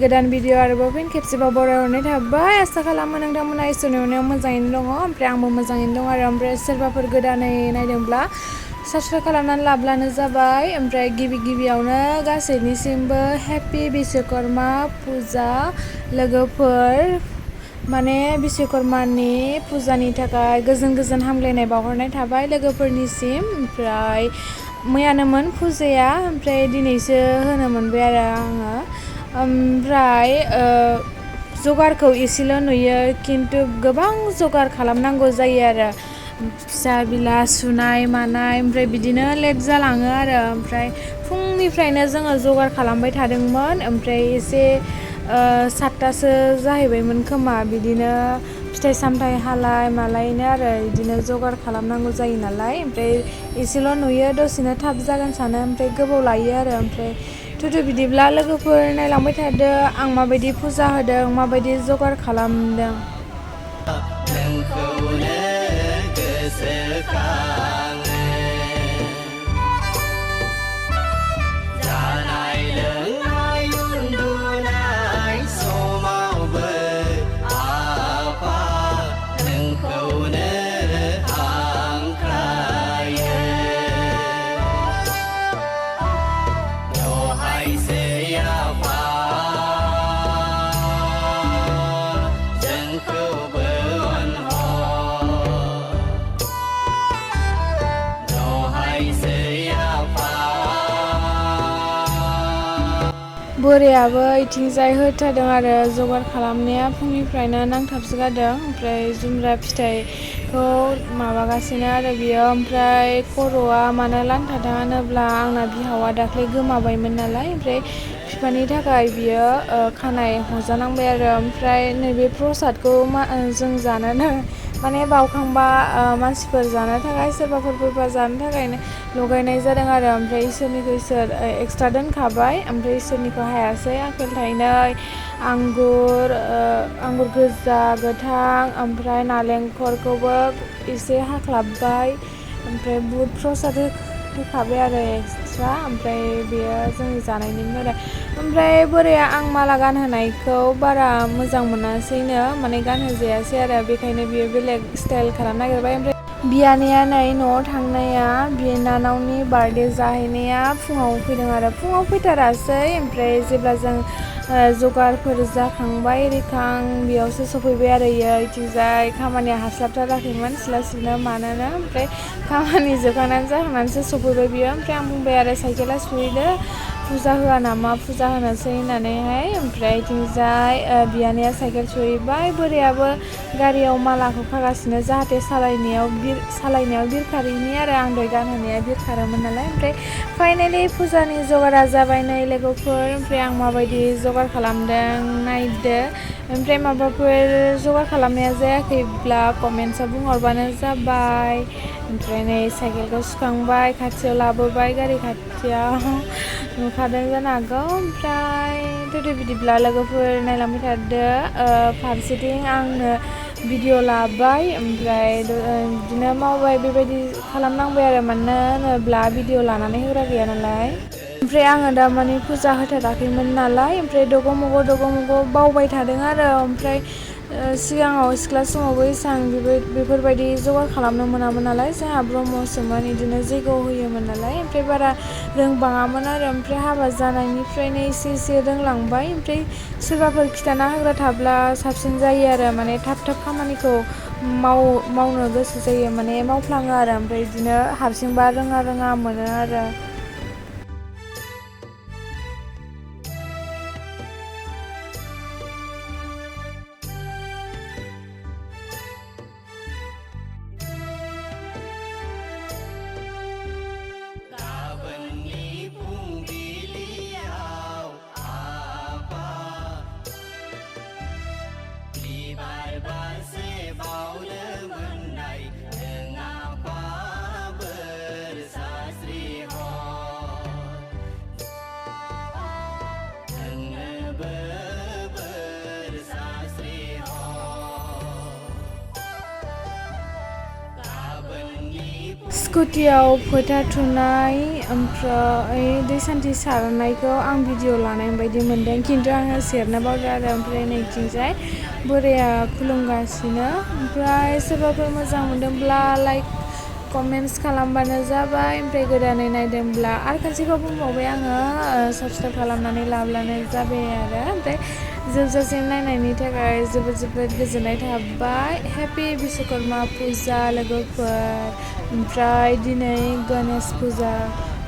गोदान भिडिअ आरोबाव फिन खेबसेबाव बरायहरनाय थाबाय। आसा खालामो नोंथांमोना इसोरनि अननायाव मोजाङैनो दङ, ओमफ्राय आंबो मोजाङैनो दं आरो। ओमफ्राय सोरबाफोर गोदानै नायदोंब्ला साबस्क्राइब खालामनानै लाब्लानो जाबाय। ओमफ्राय गिबियावनो गासैनिसिमबो हेपि बिश्वकर्मा पुजा लोगोफोर, माने बिश्वकर्मानि पुजानि थाखाय गोजोन हामलायनाय बावहरनाय थाबाय लोगोफोरनिसिम। ओमफ्राय मैयानोमोन पुजाया, ओमफ्राय दिनैसो होनो मोनबाय आरो आङो। ओमफ्राय जगारखौ एसेल' नुयो, खिन्थु गोबां जगार खालामनांगौ जायो आरो। फिसा बिला सुनाय मानाय, ओमफ्राय बिदिनो लेट जालाङो आरो। ओमफ्राय फुंनिफ्रायनो जोङो जगार खालामबाय थादोंमोन, ओमफ्राय एसे 7थासो जाहैबायमोन खोमा। बिदिनो फिथाइ सामथाइ हालाय मालायनो आरो बिदिनो जगार खालामनांगौ जायो नालाय। ओमफ्राय एसेल' नुयो, दसेनो थाब जागोन सानो, ओमफ्राय गोबाव लायो आरो। ओमफ्राय बिदिब्ला लोगोफोर नायलांबाय थादो आं माबायदि फुजा होदों, माबायदि जगार खालामदों। बोरायाबो इथिंजाय होथारदों आरो जगार खालामनाया फुंनिफ्रायनो नांथाबसोगारदों। ओमफ्राय जुमब्रा फिथाइखौ माबागासिनो आरो बियो। ओमफ्राय खर'आ मानो लानथाथा होनोब्ला आंना बिहावा दाख्लै गोमाबायमोन नालाय, ओमफ्राय बिफानि थाखाय बियो खानाय हजानांबाय आरो। ओमफ्राय नैबे प्रसादखौ जों जानोनो माने बावखांबा मानसिफोर जानो थाखाय, सोरबाफोर फैबा जानो थाखायनो लगायनाय जादों आरो। ओमफ्राय इसोरनिखौ इसोर एक्सट्रा दोनखाबाय, ओमफ्राय इसोरनिखौ हायासै। आपेल थाइनै, आंगुर गोजा गोथां, ओमफ्राय नालेंखरखौबो एसे हाख्लाबबाय, ओमफ्राय बुद प्रसाद होखाबाय आरो एक्सट्रा। ओमफ्राय बेयो जोंनि जानायनिमोन आरो। ओमफ्राय बोराया आं माला गानहोनायखौ बारा मोजां मोनासैनो, माने गानहोजायासै आरो। बेखायनो बियो बेलेग स्टाइल खालामनो नागिरबाय। ओमफ्राय बियानैया नै न'आव थांनाया, बिनानावनि बार्थडे जाहैनाया फुङाव फैदों आरो। फुङाव फैथारासै, ओमफ्राय जेब्ला जों जगारफोर जाखांबाय रिखां बेयावसो सफैबाय आरो इयो। इथिंजाय खामानिया हास्लाबथाराखैमोन सिथ्ला सिबनो मानोनो, ओमफ्राय खामानि जोबखांनानै जाखांनानैसो सफैबाय बियो। ओमफ्राय आं बुंबाय आरो साइकेला सुहैदो, फुजा होआ नामा, फुजा होनोसै होननानैहाय। ओमफ्राय इथिंजाय बियानैया साइकेल सुहैबाय, बोरायाबो गारियाव मालाखौ खागासिनो, जाहाथे सालायनायाव बिरखारैनि आरो। आं दहाय गानहोनाया बिरखारोमोन नालाय। ओमफ्राय फाइनालि फुजानि जगारा जाबाय नै लोगोफोर। ओमफ्राय आं माबायदि जगार खालामदों नायदो। ओमफ्राय माबाफोर जगार खालामनाया जायाखैब्ला कमेन्ट्सआव बुंहरबानो जाबाय। ओमफ्राय नै साइकेलखौ सुखांबाय, खाथियाव लाबोबाय, गारि खाथियाव नुखादों जानो हागौ। ओमफ्राय बिदिब्ला लोगोफोर नायलांबाय थादो। फारसेथिं आंनो भिडिअ लाबाय, ओमफ्राय बिदिनो मावबाय, बेबायदि खालामनांबाय आरो। मानो होनोब्ला भिडिअ लानानै होग्रा गैया नालाय। ओमफ्राय आङो दा माने फुजा होथाराखैमोन नालाय, ओमफ्राय दग' मग' बावबाय थादों आरो। ओमफ्राय सिगाङाव सिख्ला समावबो एसां बेफोरबायदि जगार खालामनो मोनामोन नालाय, जोंहा ब्रह्मसोमोन, बिदिनो जैग' होयोमोन नालाय। ओमफ्राय बारा रोंबाङामोन आरो। ओमफ्राय हाबा जानायनिफ्रायनो एसे रोंलांबाय। ओमफ्राय सोरबाफोर खिन्थाना होग्रा थाब्ला साबसिन जायो आरो। माने थाब खामानिखौ मावनो गोसो जायो, माने मावफ्लाङो आरो। ओमफ्राय बिदिनो हारसिंबा रोङा मोनो आरो। स्कुटियाव फोथा थुनाय ओमफ्राय दै सान्थि सारनायखौ आं भिडिअ लानाय बायदि मोन्दों, खिन्थु आङो सेरनो बावदों आरो। ओमफ्राय नैथिंजाय बोराया खुलुमगासिनो। ओमफ्राय सोरबाफोर मोजां मोनदोंब्ला लाइक कमेन्ट्स खालामबानो जाबाय। ओमफ्राय गोदानै नायदोंब्ला आरो खनसेबाव बुंबावबाय आङो साबसक्राइब खालामनानै लाब्लानो जाबाय आरो। ओमफ्राय जोबजासिम नायनायनि थाखाय जोबोद जोबोद गोजोननाय थाबाय। हेपि बिश्वकर्मा पुजा लोगोफोर। ओमफ्राय दिनै गणेश पुजा,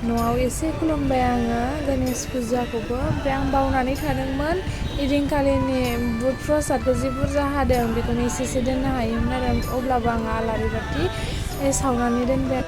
न'आव एसे खुलुमबाय आङो गणेश पुजाखौबो। ओमफ्राय आं बावनानै थादोंमोन इदिनखालिनि बुध प्रसादखौ जि बुरजा हादों बेखौनो एसेसो दोननो हायोमोन आरो, अब्लाबो आङो आलारि बाथि सावनानै दोनबाय।